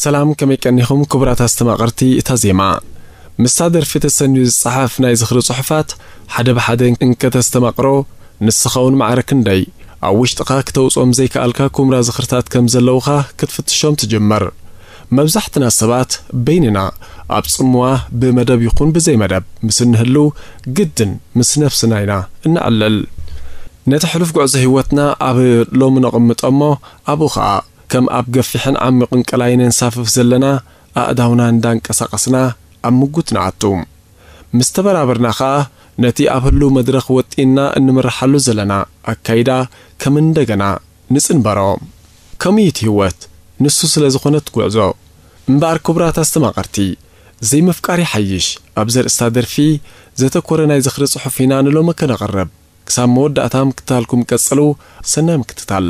ሰላም፣ ከመይ ቀኒኹም ክቡራት ኣስተማቐርቲ እታ ዜማ? ምስታ ደርፊ ተሰንዩ ዝጸሓፍ ናይ ዝኽሪ ጽሑፋት ሓደ ብሓደ እንከተስተማቕሮ፣ ንስኻ እውን ማዕረ ክንደይ ኣብ ውሽጥኻ ክተውጽኦም ዘይከኣልካ ኩምራ ዝኽርታት ከም ዘለውኻ ክትፍትሾም ትጅምር። መብዛሕትና ሰባት በይንና ኣብ ጽምዋ ብመደብ ይኹን ብዘይ መደብ ምስ እንህሉ ግድን ምስ ነፍስና ኢና እንዕልል። ነቲ ሕሉፍ ጉዕዞ ህይወትና ኣብ ሎሚ ነቕምጦ እሞ ኣብኡ ኸኣ ከም ኣብ ገፊሕን ዓሚቕን ቀላይ ነንሳፍፍ ዘለና ኣእዳውና እንዳንቀሳቐስና ኣብ ምጉት ንኣቱ። ምስ ተበራበርና ኸኣ ነቲ ኣብ ህሉው መድረኽ ወጢንና እንምርሓሉ ዘለና ኣካይዳ ከም እንደገና ንጽንበሮ። ከምኡ እዩ እቲ ህይወት፣ ንሱ ስለ ዝኾነ እቲ ጉዕዞ። እምበኣር ክቡራት ኣስተማቐርቲ፣ ዘይምፍቃር ይሓይሽ ኣብ ዘርእስታ ደርፊ ዘተኮረ ናይ ዝኽሪ ጽሑፍ ኢና ንሎሚ ከነቕርብ። ክሳብ መወዳእታ ምክትታልኩም ቀጽሉ። ሰናይ ምክትታል።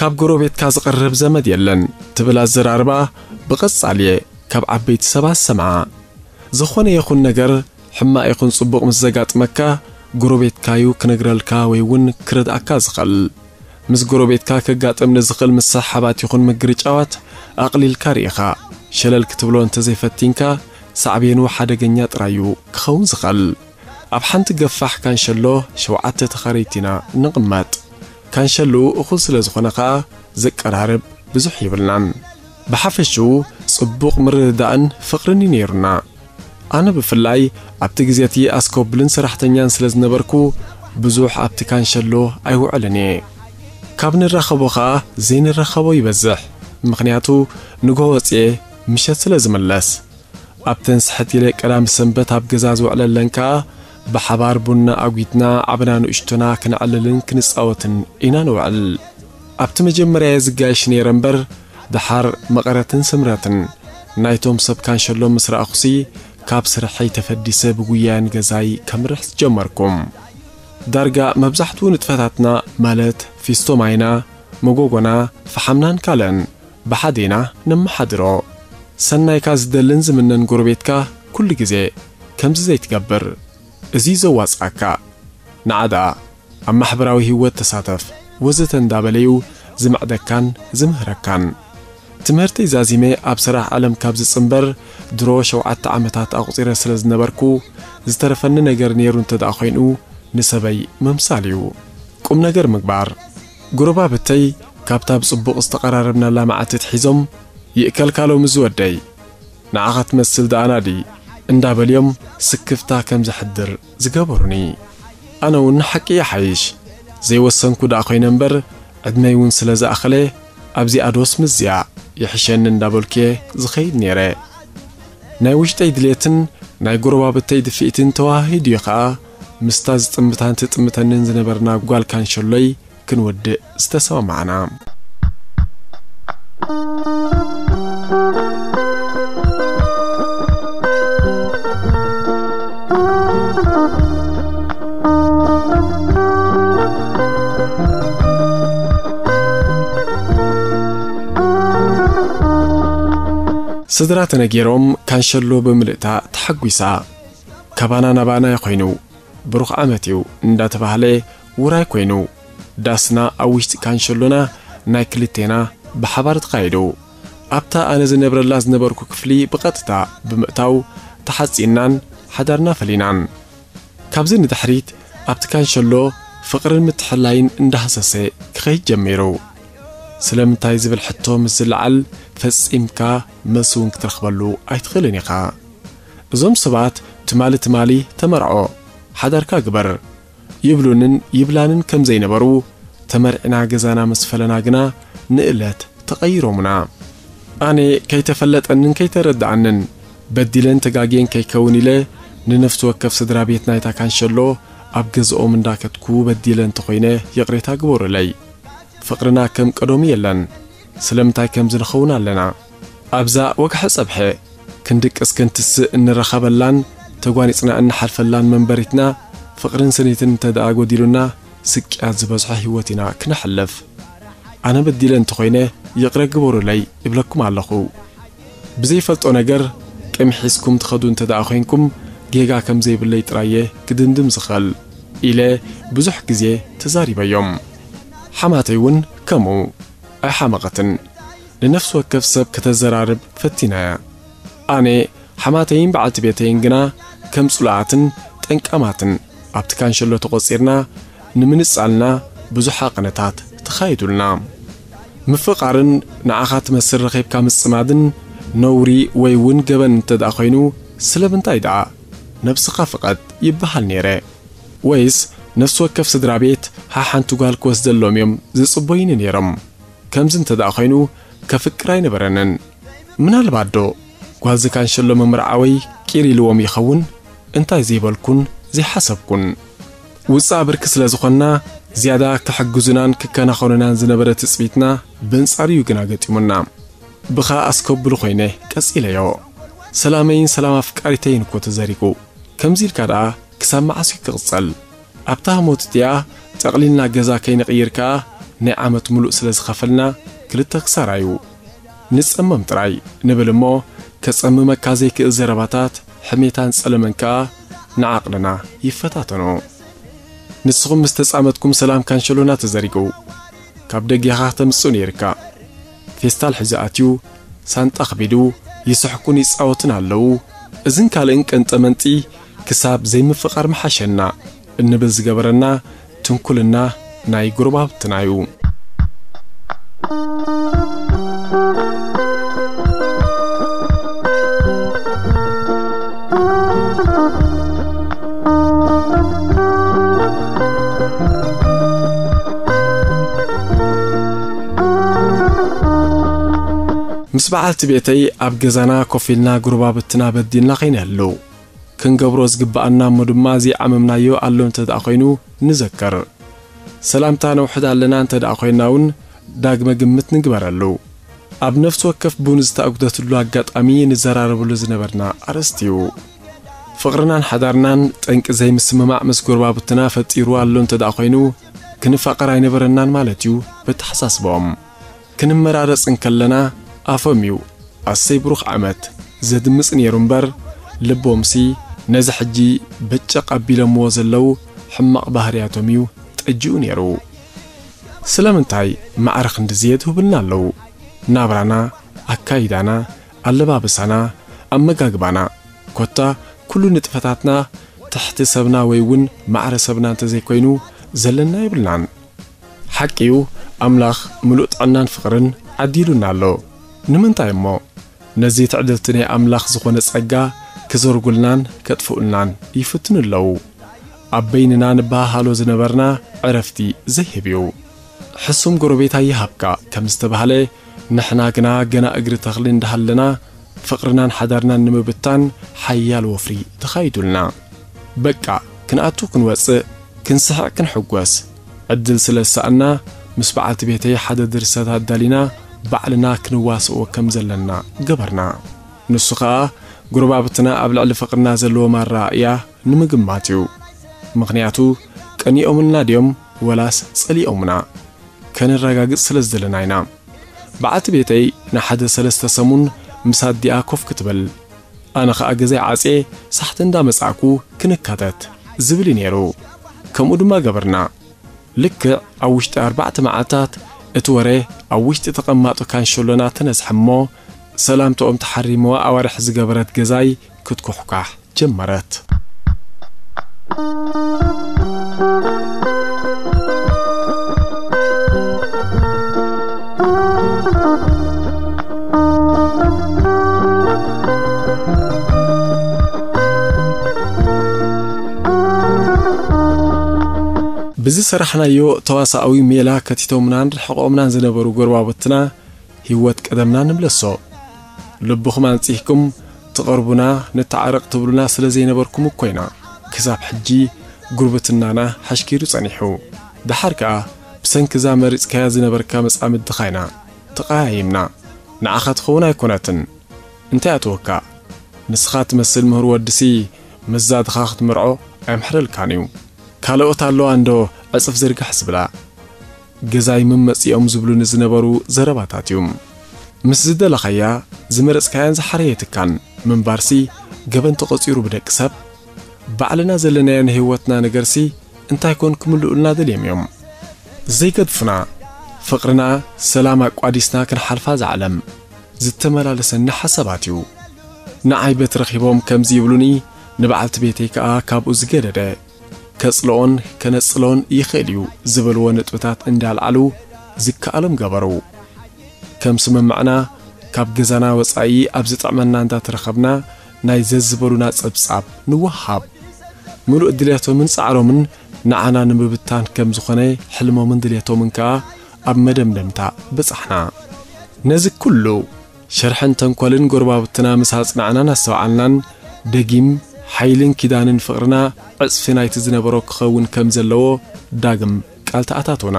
ካብ ጎረቤትካ ዝቐርብ ዘመድ የለን ትብል ኣዘራርባ ብቐጻሊ እየ ካብ ዓበይቲ ሰባት ዝሰምዓ። ዝኾነ ይኹን ነገር፣ ሕማቕ ይኹን ጽቡቕ ምስ ዘጋጥመካ፣ ጎረቤትካዩ ክነግረልካ ወይ እውን ክረድኣካ ዝኽእል። ምስ ጎረቤትካ ከጋጥም ንዝኽእል ምስሕሓባት ይኹን ምግርጫዋት ኣቕሊልካ ርኢኻ፣ ሸለል ክትብሎ እንተዘይፈቲንካ፣ ሳዕቤኑ ሓደገኛ ጥራዩ ክኸውን ዝኽእል። ኣብ ሓንቲ ገፋሕ ካንሸሎ ሸውዓተ ተኻረይቲ ኢና እንቕመጥ። ካንሸሎኡ እኹል ስለ ዝኾነ ኸኣ ዘቀራርብ ብዙሕ የብልናን። ብሓፈሽኡ ጽቡቕ ምርድዳእን ፍቕርን እዩ ነይሩና። ኣነ ብፍላይ ኣብቲ ግዜ እቲ ኣስኮብልን ሰራሕተኛን ስለ ዝነበርኩ ብዙሕ ኣብቲ ካንሸሎ ኣይውዕልን እየ። ካብ ንራኸቦ ኸኣ ዘይንራኸቦ ይበዝሕ። ምኽንያቱ ንግሆ ወጽኤ ምሸት ስለ ዝምለስ። ኣብተን ስሕት ኢለ ቀዳም ሰንበት ኣብ ገዛ ዝውዕለለን ከኣ ብሓባር ቡና ኣጒትና ዓብና ንእሽቶና ክነዕልልን ክንጻወትን ኢና ንውዕል። ኣብቲ መጀመርያ እየ ዝጋየሽ ነይረ እምበር፣ ደሓር መቐረትን ስምረትን ናይቶም ሰብ ካንሸሎ ምስ ረኣኹሲ፣ ካብ ስርሐይ ተፈዲሰ ብጉያ ንገዛይ ከምርሕ ጀመርኩ። ዳርጋ መብዛሕትኡ ንጥፈታትና፣ ማለት ፊስቶ ማይና፣ መጎጎና፣ ፈሓምናን ካልእን፣ ብሓደ ኢና ነመሓድሮ። ሰናይካ ዝደልን ዝምነን ጎረቤትካ ኩሉ ግዜ ከምዚ ዘይትገብር፣ እዚ ዘዋጽኣካ። ንዓ ደኣ ኣብ ማሕበራዊ ህይወት ተሳተፍ፣ ወዘተ እንዳበለዩ ዝምዕደካን ዝምህረካን። ትምህርተይ ዛዚመ ኣብ ስራሕ ዓለም ካብ ዝጽንበር ድሮ ሸውዓተ ዓመታት ኣቑጺረ ስለ ዝነበርኩ፣ ዝተረፈኒ ነገር ነይሩ እንተ ደኣ ኮይኑ፣ ንሰበይ ምምሳል እዩ። ቁም ነገር ምግባር። ጎረባብተይ ካብታ ብጽቡቕ ዝተቐራረብናላ መዓልቲ ኣትሒዞም፣ "ይእከልካ ሎሚ ዝወደይ፣ ንዓኻ ትመስል ደኣ ናዲ" እንዳበልዮም ስክፍታ ከም ዘሕድር ዝገበሩኒ። ኣነ እውን ሓቂ ይሓይሽ፣ ዘይወሰንኩ ደኣ ኮይነ እምበር፣ ዕድመይ እውን ስለ ዝኣኸለ፣ ኣብዚኣ ዶስ ምስዚኣ ይሕሸኒ እንዳበልኩ እየ ዝኸይድ ነይረ። ናይ ውሽጠይ ድሌትን ናይ ጎረባብተይ ድፍኢትን ተዋሃሂዱ እዩ ኸኣ፣ ምስታ ዝጥምታን ትጥምተንን ዝነበርና ጓል ካንሸሎይ ክንወድእ ዝተሰማማዕና። ስድራ ተነጊሮም፣ ካንሸሎ ብምልእታ ተሓጒሳ። "ካባና ናባና እዩ ኮይኑ፣ ብሩኽ ዓመት እዩ" እንዳተባህለ ውራይ ኮይኑ፣ ዳስና ኣብ ውሽጢ ካንሸሎና ናይ ክልቴና ብሓባር ተኻይዱ። ኣብታ ኣነ ዝነብረላ ዝነበርኩ ክፍሊ ብቐጥታ ብምእታው ተሓጺናን ሓዳርና ፈሊናን። ካብዚ ንድሕሪት ኣብቲ ካንሸሎ ፍቕርን ምትሕልላይን እንዳሃሰሰ ክኸይድ ጀሚሩ። ስለምንታይ ዝብል ሕቶ ምስ ዝለዓል ፈጺምካ መልሲ እውን ክትረኽበሉ ኣይትኽእልን ኢኻ። እዞም ሰባት ትማሊ ትማሊ ተመርዖ፣ ሓዳርካ ግበር ይብሉንን ይብላንን ከም ዘይነበሩ፣ ተመርዒና ገዛና ምስ ፈለና ግና ንእለት ተቐይሮምና። ኣነ ከይተፈለጠንን ከይተረድኣንን በዲለን ተጋግየን ከይከውን ኢለ ንነፍሲ ወከፍ ስድራ ቤት ናይታ ካንሸሎ ኣብ ገዝኦም እንዳከድኩ በዲለ እንተኾይነ ይቕሬታ ግበሩለይ። ፍቕርና ከም ቀደሙ የለን። ስለምንታይ ከምዚ ንኸውን ኣለና? ኣብዛ ወግሐ ጸብሐ እንድቅስ ክንትስእ እንረኸበላን ተጓኒጽና እንሓልፈላን መንበሪትና ፍቕርን ስኒትን እንተ ደኣ ጎዲሉና፣ ስቅያት ዝበዝሖ ህይወት ኢና ክነሕልፍ። ኣነ በዲለ እንተኾይነ ይቕረ ግበሩለይ እብለኩም ኣለኹ። ብዘይፈልጦ ነገር ቅም ሒዝኩም ትኸዱ እንተ ደኣ ኾይንኩም፣ ጌጋ ከም ዘይብለይ ጥራየ ክድምድም ዝኽእል ኢለ ብዙሕ ግዜ ተዛሪበዮም። ሓማተይ እውን ከምኡ ኣይሓመቐትን። ንነፍሲ ወከፍ ሰብ ከተዘራርብ ፈቲናያ። ኣነ፣ ሓማተይን በዓልቲ ቤተይን ግና ከም ጽሉኣትን ጠንቃማትን ኣብቲ ካንሸሎ ተቖጺርና ንምንጻልና ብዙሕ ሃቐነታት ተኻይዱልና። ምፍቓርን ንዓኻ ትመስል ረኺብካ ምጽማድን ነውሪ ወይ እውን ገበን እንተ ደኣ ኾይኑ፣ ስለምንታይ ደኣ ነብስኻ ፍቐድ ይበሃል ነይረ? ወይስ ነፍሲ ወከፍ ስድራ ቤት ሓሓንቲ ጓል ክወስደሎም እዮም ዝጽበዩኒ ነይሮም? ከምዚ እንተ ደኣ ኾይኑ፣ ከፍቅር ኣይነበረንን። ምናልባት ዶ ጓል ዝካንሸሎ መምርዓወይ ቂር ኢልዎም ይኸውን? እንታይ ዘይበልኩን ዘይሓሰብኩን። ውጻእ ብርኪ ስለ ዝኾንና፣ ዝያዳ ክሕግዙናን ክከናኸኑናን ዝነበረ ትጽቢትና፣ በንጻሩ እዩ ግና ገጢሙና። ብኻ ኣስከብሉ ኮይነ ቀጺለዮ። ሰላመይን ሰላም ኣፍቃሪተይን እኮ ተዘሪጉ። ከምዚ ኢልካ ደኣ ክሳብ መዓስ እዩ ክቕጸል? ኣብታ ህሞት እቲኣ ጠቕሊልና ገዛ ከይንቕይር ከኣ ናይ ዓመት ምሉእ ስለ ዝኸፈልና ክልተ ክሳራ እዩ። ንጸመም ጥራይ ንብል እሞ፣ ከጸምመካ ዘይክእል ዘረባታት፣ ሕሜታን ጸለመን ከኣ ንዓቕልና ይፈታተኖ። ንስኹም ምስ ተጻመድኩም ሰላም ካንሸሎና ተዘሪጉ። ካብ ደጌኻ ተምጽኡ ነይርካ። ፌስታል ሒዙ ኣትዩ፣ ሳንጣ ኣኽቢዱ፣ ይስሕቁን ይጻወቱን ኣለዉ። እዝን ካልእን ቀንጠመንጢ ክሳብ ዘይምፍቓር ምሓሸና እንብል ዝገበረና ትንኩልና ናይ ጎረባብትና እዩ። ምስ በዓልቲ ቤተይ ኣብ ገዛና ኮፍ ኢልና ጎረባብትና በዲልና ከይንህሉ፣ ክንገብሮ ዝግብኣና እሞ ድማ ዘይዓመምናዮ ኣሎ እንተ ደኣ ኾይኑ ንዘክር። ሰላምታ ነውሕድ ኣለና እንተ ደኣ ኾይንና እውን ዳግመ ግምት ንግበረሉ። ኣብ ነፍሲ ወከፍ ቡን ዝተኣጉደትሉ ኣጋጣሚ ንዘራረበሉ ዝነበርና ኣርእስቲ እዩ። ፍቕርናን ሓዳርናን ጠንቂ ዘይምስምማዕ ምስ ጎረባብትና ፈጢሩ ኣሎ እንተ ደኣ ኾይኑ፣ ክንፋቐር ኣይነበረናን ማለት እዩ በተሓሳስቦም። ክንመራረጽ እንከለና ኣፎም እዩ "ኣሰይ ብሩኽ ዓመት" ዘድምጽ ነይሩ እምበር፣ ልቦምሲ ነዚ ሕጂ በጨቕ ኣቢሎምዎ ዘለዉ ሕማቕ ባህርያቶም እዩ ጠጂኡ ነይሩ። ስለምንታይ ማዕረ ክንድዚ የድህቡልና ኣለዉ? ናብራና፣ ኣካይዳና፣ ኣለባብሳና፣ ኣመጋግባና፣ ኮታ ኩሉ ንጥፈታትና ትሕቲ ሰብና ወይ እውን ማዕረ ሰብና እንተዘይኮይኑ ዘለና የብልናን። ሓቂ እዩ፣ ኣምላኽ ምሉእ ጥዕናን ፍቕርን ዓዲሉና ኣሎ። ንምንታይ እሞ? ነዚ ትዕድልቲ ናይ ኣምላኽ ዝኾነ ጸጋ ክዘርጉልናን ከጥፍኡልናን ይፍትኑ ኣለዉ። ኣብ በይንና ንበሃሃሎ ዝነበርና ዕረፍቲ ዘይህብ እዩ። "ሕሱም ጎረቤት ኣይሃብካ" ከም ዝተባህለ፣ ንሕና ግና ገና እግሪ ተኽሊ እንዳሃለና፣ ፍቕርናን ሓዳርናን ንምብታን ሓያል ወፍሪ ተኻይዱልና። በቃ፣ ክንኣቱ ክንወጽእ፣ ክንስሕቕ ክንሕጎስ ዕድል ስለ ዝሰኣና፣ ምስ በዓልቲ ቤተይ ሓደ ድርሰት ኣዳሊና፣ ባዕልና ክንዋስኦ ከም ዘለና ገበርና። ንሱ ኸኣ፣ ጎረባብትና ኣብ ልዕሊ ፍቕርና ዘለዎም ኣረኣእያ ንምግማት እዩ። ምኽንያቱ፣ ቀኒኦምልና ድዮም ወላስ ጸሊኦምና? ከነረጋግጽ ስለ ዝደለና ኢና። በዓልቲ ቤተይ ንሓደ ሰለስተ ሰሙን ምስ ኣዲኣ ኮፍ ክትብል፣ ኣነ ኸኣ ገዛይ ዓጽየ ሳሕቲ እንዳመጻእኩ ክንካተት ዝብል እዩ ነይሩ። ከምኡ ድማ ገበርና። ልክዕ ኣብ ውሽጢ ኣርባዕተ መዓልታት እቲ ወረ ኣብ ውሽጢ ተቐማጦ ካንሸሎና ተነዝሐ እሞ፣ ሰላምታኦም ተሓሪምዋ ኣዋርሕ ዝገበረት ገዛይ ክትኩሕኳሕ ጀመረት። ብዝሰራሕናዮ ተዋሳኣዊ ሜላ ከቲቶምናን ርሕቖምናን ዝነበሩ ጎረባብትና፣ ህይወት ቀደምና ንምለሶ። ልብኹም ኣንጺህኩም ትቐርቡና፣ ንተዓረቕ ትብሉና ስለ ዘይነበርኩም እኮ ኢና ክሳብ ሕጂ ጉርብትናና ሓሽኪሩ ጸኒሑ። ደሓር ከኣ ብሰንኪ እዛ መሪጽካያ ዝነበርካ መጻምድኻ ኢና ተቐያይምና። ንዓኻ ትኸውን ኣይኮነትን። እንታይ ኣተወካ? ንስኻ ትመስል ምህር ወድሲ ምስዛ ድኻ ክትምርዖ ኣይምሕረልካን እዩ። ካልኦት ኣለዋ እንዶ ዕጽፍ ዝርግሕ ዝብላ። ገዛይ መመጺኦም ዝብሉኒ ዝነበሩ ዘረባታት እዩ። ምስ ዝደለኻያ ዝመረጽካያን ዝሓረየትካን ምንባርሲ ገበን ተቖጺሩ ብደቂ ሰብ። ባዕልና ዘለናዮ ናይ ህይወትና ነገርሲ እንታይ ኮን ክምልኡልና ደልዮም እዮም። ዘይገድፉና፣ ፍቕርና ሰላም ኣቋዲስና ክንሓልፋ ዝዓለም ዝተመላለሰኒ ሓሳባት እዩ። ንዓይ በት ረኺቦም ከምዚ ይብሉኒ፣ ንበዓልቲ ቤተይ ከኣ ካብኡ ዝገደደ ከጽልኦን ከነጽልኦን ይኽእል እዩ ዝበልዎ ነጥብታት እንዳልዓሉ ዝከኣሎም ገበሩ። ከም ስምምዕና ካብ ገዛና ወጻኢ ኣብ ዝጥዕመና እንዳተረኸብና ናይ ዘዝበሉና ጸብጻብ ንወሃብ። ምሉእ ድልየቶምን ጻዕሮምን ንዓና ንምብታን ከም ዝኾነ ሕልሞምን ድልየቶምን ከኣ ኣብ መደምደምታ በጻሕና። ነዚ ኩሉ ሸርሕን ተንኮልን ጎረባብትና ምስ ኣጽናዕናን ኣስተውዓልናን፣ ደጊም ሓይልን ኪዳንን ፍቕርና ዕጽፊ ናይቲ ዝነበሮ ክኸውን ከም ዘለዎ ዳግም ቃል ተኣታቶና።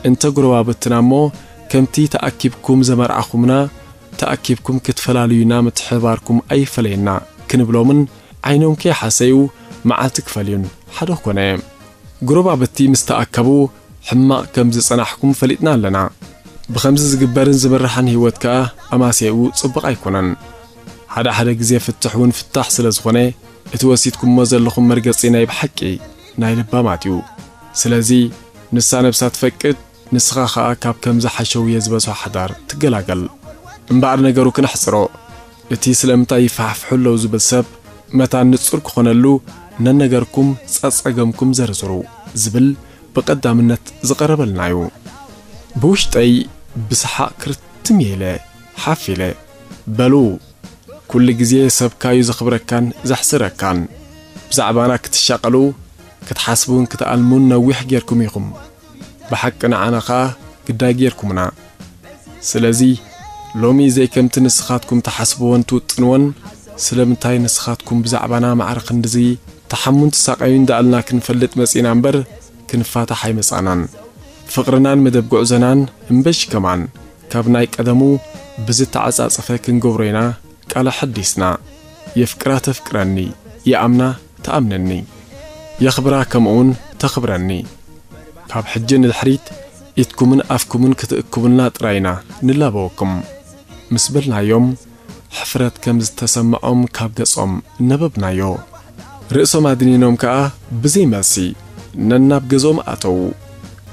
እንተ ጎረባብትና እሞ ከምቲ ተኣኪብኩም ዘመርዓኹምና፣ ተኣኪብኩም ክትፈላልዩና ምትሕብባርኩም ኣይፈለየና ክንብሎምን ዓይኖም ከይሓሰዩ መዓልቲ ክፈልዩን ሓደ ኮነ። ጎረባብቲ ምስ ተኣከቡ ሕማቕ ከም ዝጸናሕኩም ፈሊጥና ኣለና። ብኸምዚ ዝግበርን ዝምርሓን ህይወት ከኣ ኣማስያኡ ጽቡቕ ኣይኮነን። ሓደ ሓደ ግዜ ፍትሕ እውን ፍታሕ ስለ ዝኾነ፣ እቲ ወሲድኩሞ ዘለኹም መርገጺ ናይ ብሓቂ ናይ ለባማት እዩ። ስለዚ ንሳ ነብሳ ትፈቅድ፣ ንስኻ ኸኣ ካብ ከምዚ ሓሸውየ ዝበዝሖ ሓዳር ትገላገል። እምበኣር ነገሩ ክነሕጽሮ፣ እቲ ስለምንታይ ይፈሓፍሑ ኣለዉ ዝብል ሰብ መታን ንጹር ክኾነሉ፣ ነነገርኩም ጸጸገምኩም ዘርዝሩ ዝብል ብቐዳምነት ዝቐረበልና እዩ። ብውሽጠይ ብሰሓቕ ክርትም ኢለ፣ ሓፍ ኢለ፣ በሉ፣ ኩሉ ግዜ ሰብካዩ ዘኽብረካን ዘሕስረካን። ብዛዕባና ክትሻቐሉ፣ ክትሓስቡን ክትኣልሙን ነዊሕ ጌርኩም ኢኹም። ብሓቂ ንዓና ኸኣ ግዳይ ጌርኩምና። ስለዚ ሎሚ ዘይከምቲ ንስኻትኩም ትሓስብዎን ትውጥንዎን፣ ስለምንታይ ንስኻትኩም ብዛዕባና ማዕረ ክንድዚ ትሓሙን ትሳቐዩን ደኣልና ክንፈልጥ መጺእና እምበር ክንፋታሕ ኣይመጻእናን። ፍቕርናን መደብ ጉዕዞናን እምበሽ ከማን ካብ ናይ ቀደሙ ብዝተዓጻጸፈ ክንገብሮ ኢና ቃል ኣሐዲስና። የፍቅራ ተፍቅረኒ፣ ይኣምና ትኣምነኒ፣ የኽብራ ከምኡውን ተኽብረኒ። ካብ ሕጂ ንድሕሪት ኢድኩምን ኣፍኩምን ክትእክቡልና ጥራይ ኢና ንላበወኩም። ምስ በልናዮም፣ ሕፍረት ከም ዝተሰምዖም ካብ ገጾም ነበብናዮ። ርእሶም ኣድኒኖም ከኣ ብዘይ መልሲ ነናብ ገዝኦም ኣተዉ።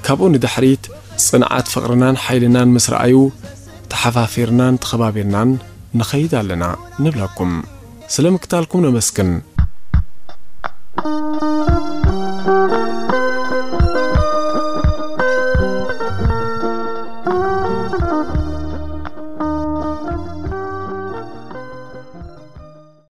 ካብኡ ንድሕሪት ጽንዓት ፍቕርናን ሓይልናን ምስ ረኣዩ፣ ተሓፋፊርናን ተኸባቢርናን ንኸይድ ኣለና ንብለኩም። ስለ ምክታልኩም ነመስግን።